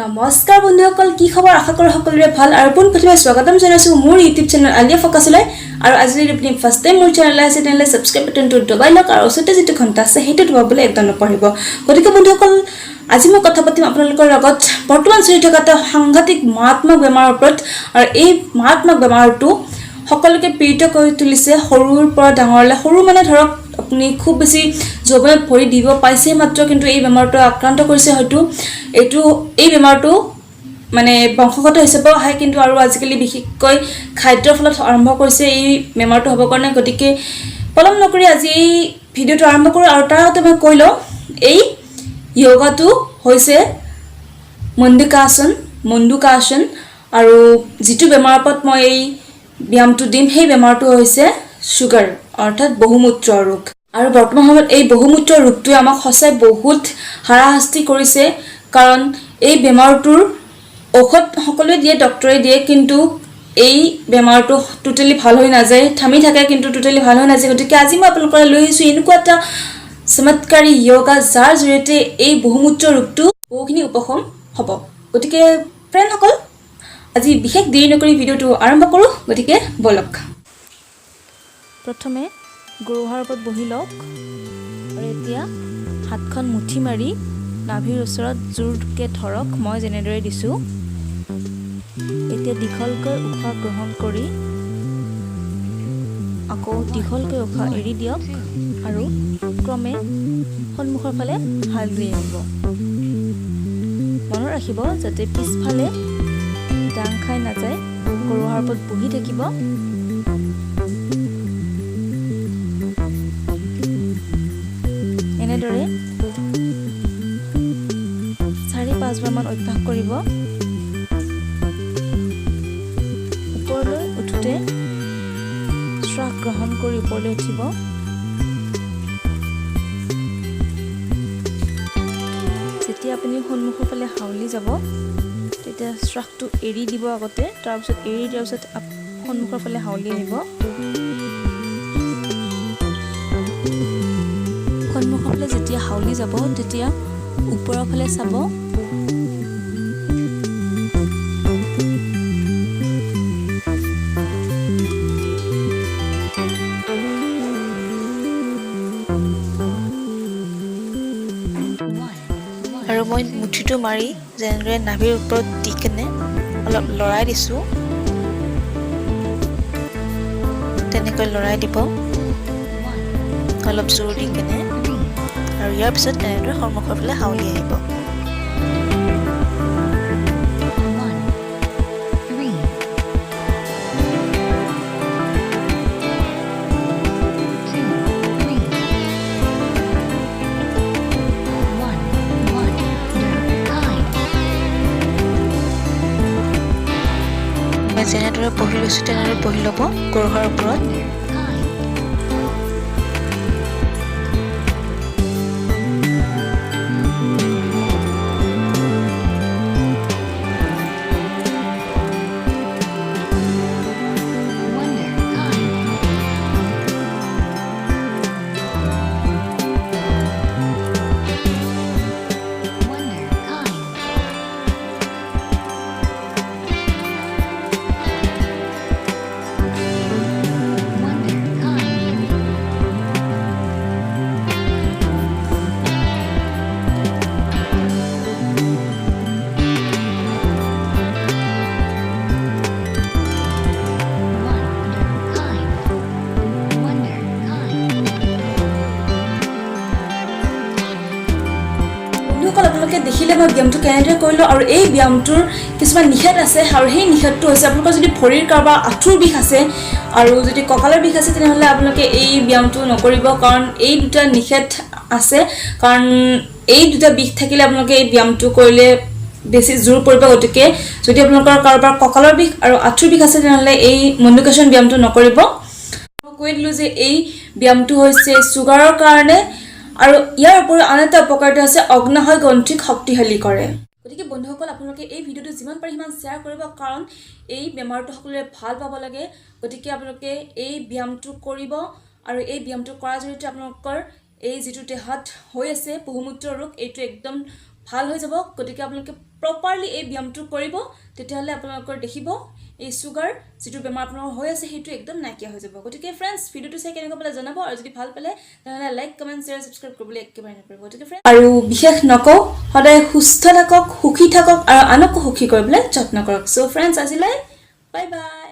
নমস্কাৰ বন্ধুসকল, কি খবৰ? আশা কৰোঁ সকলোৰে ভাল। আৰু পোনপ্ৰথমে স্বাগতম জনাইছোঁ মোৰ ইউটিউব চেনেল আলিয়া ফকাছলৈ। আৰু আজি যদি আপুনি ফাৰ্ষ্ট টাইম মোৰ চেনেললৈ আহিছে, তেনেহ'লে ছাবস্ক্ৰাইব বাটনটো দবাই লওক আৰু ওচৰতে যিটো ঘণ্টা আছে সেইটো দবাবলৈ একদম নপাহৰিব। গতিকে বন্ধুসকল, আজি মই কথা পাতিম আপোনালোকৰ লগত বৰ্তমান চলি থকা এটা সাংঘাতিক মাৰাত্মক বেমাৰৰ ওপৰত। আৰু এই মাৰাত্মক বেমাৰটো সকলোকে পীড়িত কৰি তুলিছে, সৰুৰ পৰা ডাঙৰলৈ। সৰু মানে ধৰক আপুনি খুব বেছি যৌৱনত ভৰি দিব পাইছে মাত্ৰ, কিন্তু এই বেমাৰটো আক্ৰান্ত কৰিছে। হয়তো এই বেমাৰটো মানে বংশগত হিচাপেও আহে, কিন্তু আৰু আজিকালি বিশেষকৈ খাদ্যৰ ফলত আৰম্ভ কৰিছে এই বেমাৰটো হ'বৰ কাৰণে। গতিকে পলম নকৰি আজি এই ভিডিঅ'টো আৰম্ভ কৰোঁ। আৰু তাৰ আগতে মই কৈ লওঁ, এই য়োগাটো হৈছে মণ্ডুকাসন। মণ্ডুকাসন আৰু যিটো বেমাৰৰ ওপৰত মই এই ব্যায়ামটো দিম, সেই বেমাৰটো হৈছে চুগাৰ, অৰ্থাৎ বহুমূত্ৰ ৰোগ। আৰু বৰ্তমান সময়ত এই বহুমূত্ৰ ৰোগটোৱে আমাক সঁচাই বহুত হাৰাশাস্তি কৰিছে, কাৰণ এই বেমাৰটোৰ ঔষধ সকলোৱে দিয়ে, ডক্তৰে দিয়ে, কিন্তু এই বেমাৰটো টোটেলি ভাল হৈ নাযায়। থামি থাকে, কিন্তু টোটেলি ভাল হৈ নাযায়। গতিকে আজি মই আপোনালোকৰ লৈ আহিছোঁ এনেকুৱা এটা চমৎকাৰী য়োগা, যাৰ জৰিয়তে এই বহুমূত্ৰ ৰোগটো বহুখিনি উপশম হ'ব। গতিকে ফ্ৰেণ্ডসকল, আজি বিশেষ দেৰি নকৰি ভিডিঅ'টো আৰম্ভ কৰোঁ। গতিকে ব'লক। প্ৰথমে গোৰোহাৰ ওপৰত বহি লওক আৰু এতিয়া হাতখন মুঠি মাৰি নাভিৰ ওচৰত জোৰকৈ ধৰক, মই যেনেদৰে দিছোঁ। এতিয়া দীঘলকৈ উশাহ গ্ৰহণ কৰি আকৌ দীঘলকৈ উশাহ এৰি দিয়ক আৰু ক্ৰমে সন্মুখৰ ফালে হাউলি আহিব। মনত ৰাখিব যাতে পিছফালে দাং খাই নাযায়। গোৰোহাৰ ওপৰত বহি থাকিব। এনেদৰে 4-5বাৰমান অভ্যাস কৰিব। ওপৰলৈ উঠোঁতে শ্বাস গ্ৰহণ কৰি ওপৰলৈ উঠিব। যেতিয়া আপুনি সন্মুখৰ ফালে হাউলি যাব, তেতিয়া শ্বাসটো এৰি দিব আগতে। তাৰপিছত এৰি দিয়াৰ পিছত সন্মুখৰ ফালে হাউলি আহিব। সন্মুখৰ ফালে যেতিয়া হাউলি যাব, তেতিয়া ওপৰৰ ফালে চাব। আৰু মই মুঠিটো মাৰি যেনেদৰে নাভিৰ ওপৰত দি কেনে অলপ লৰাই দিছোঁ, তেনেকৈ লৰাই দিব অলপ জোৰ দি কেনে। আৰু ইয়াৰ পিছত এনেদৰে সন্মুখৰ ফালে হাউলি আহিব। 1, 3, 2, 3, 1, 1, kind. মই যেনেদৰে বহি লৈছোঁ, তেনেদৰে বহি ল'ব গোৰোহাৰ ওপৰত। Kind. Wonder kind. Wonder kind. Wonder kind. Wonder kind. Wonder kind. বন্ধুসকল, আপোনালোকে দেখিলে মই ব্যায়ামটো কেনেদৰে কৰিলোঁ। আৰু এই ব্যায়ামটোৰ কিছুমান নিষেধ আছে, আৰু সেই নিষেধটো হৈছে আপোনালোকৰ যদি ভৰিৰ কাৰোবাৰ আঁঠুৰ বিষ আছে আৰু যদি কঁকালৰ বিষ আছে, তেনেহ'লে আপোনালোকে এই ব্যায়ামটো নকৰিব, কাৰণ এই দুটা নিষেধ আছে। কাৰণ এই দুটা বিষ থাকিলে আপোনালোকে এই ব্যায়ামটো কৰিলে বেছি জোৰ পৰিব। গতিকে যদি আপোনালোকৰ কাৰোবাৰ কঁকালৰ বিষ আৰু আঁঠুৰ বিষ আছে, তেনেহ'লে এই মণ্ডুকাসন ব্যায়ামটো নকৰিব। মই কৈ দিলোঁ যে এই ব্যায়ামটো হৈছে চুগাৰৰ কাৰণে, আৰু ইয়াৰ উপৰিও আন এটা উপকাৰিতা হৈছে অগ্নাশয় গ্ৰন্থিক শক্তিশালী কৰে। গতিকে বন্ধুসকল, আপোনালোকে এই ভিডিঅ'টো যিমান পাৰে সিমান শ্বেয়াৰ কৰিব, কাৰণ এই বেমাৰটো সকলোৱে ভাল পাব লাগে। গতিকে আপোনালোকে এই ব্যায়ামটো কৰিব আৰু এই ব্যায়ামটো কৰাৰ জৰিয়তে আপোনালোকৰ এই যিটো দেহত হৈ আছে বহুমূত্ৰ ৰোগ, এইটো একদম ভাল হৈ যাব। গতিকে আপোনালোকে প্ৰপাৰলি এই ব্যায়ামটো কৰিব, তেতিয়াহ'লে আপোনালোকৰ দেখিব এই চুগাৰ যিটো বেমাৰ আপোনালোকৰ হৈ আছে, সেইটো একদম নাইকিয়া হৈ যাব। গতিকে ফ্ৰেণ্ডছ, ভিডিঅ'টো চাই কেনেকুৱা পালে জনাব আৰু যদি ভাল পালে, তেনেহ'লে লাইক, কমেণ্ট, শ্বেয়াৰ, ছাবস্ক্ৰাইব কৰিবলৈ একেবাৰে নকৰিব। গতিকে ফ্ৰেণ্ড, আৰু বিশেষ নকওঁ, সদায় সুস্থ থাকক, সুখী থাকক আৰু আনকো সুখী কৰিবলৈ যত্ন কৰক। চ' ফ্ৰেণ্ডছ, আজিলৈ বাই বাই।